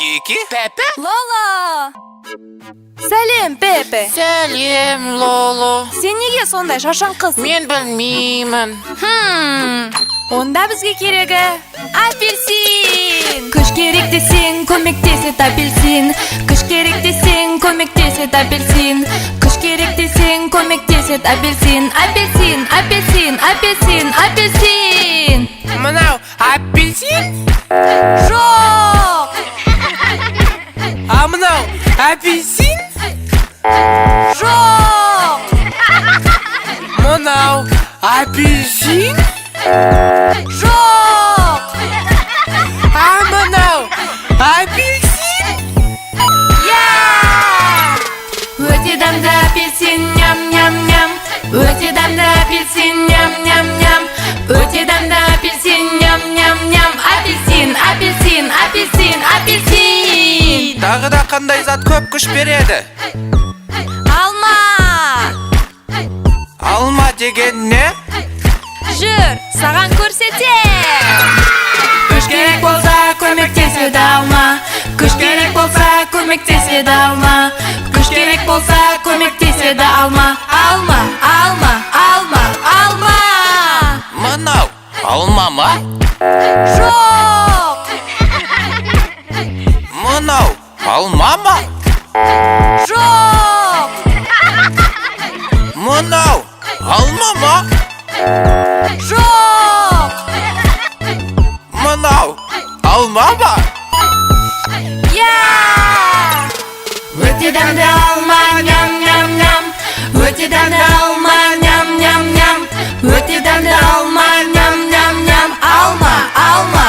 Кики. Пепе? Лоло! Сәлем, Пепе! Сәлем, Лоло. Сен неге сондай шаршаңқысың? Мен білмеймін. Онда бізге керегі апельсин! Күш керек десең, көмектеседі апельсин. Күш керек десең, көмектеседі апельсин. Күш керек десең, көмектеседі апельсин. Апельсин, апельсин, апельсин, апельсин! Мынау апельсин? Жоқ! А мынау апельсин? Жоқ! Мынау апельсин? Жоқ! А мынау апельсин? Иә! Өте дәмді апельсин, ням ням ням. Өте дәмді апельсин, ням ням ням. Өте дәмді апельсин, ням ням ням. Апельсин, апельсин, апельсин, апельсин. Тағы да қандай зат көп күш береді? Алма! Алма деген не? Жүр, саған көрсетем. Күш керек болса, көмектеседі алма. Күш керек болса, көмектеседі алма. Күш керек болса, көмектеседі алма. Алма, алма, алма, алма. Мынау алма ма? Жоқ! Мынау алма ма? Жоқ! Мынау алма ма? Жоқ! Мынау алма ма? Иә! Өте дәмді алма, ням ням ням. Өте дәмді алма, ням ням ням. Өте дәмді алма, ням ням ням. Алма, алма.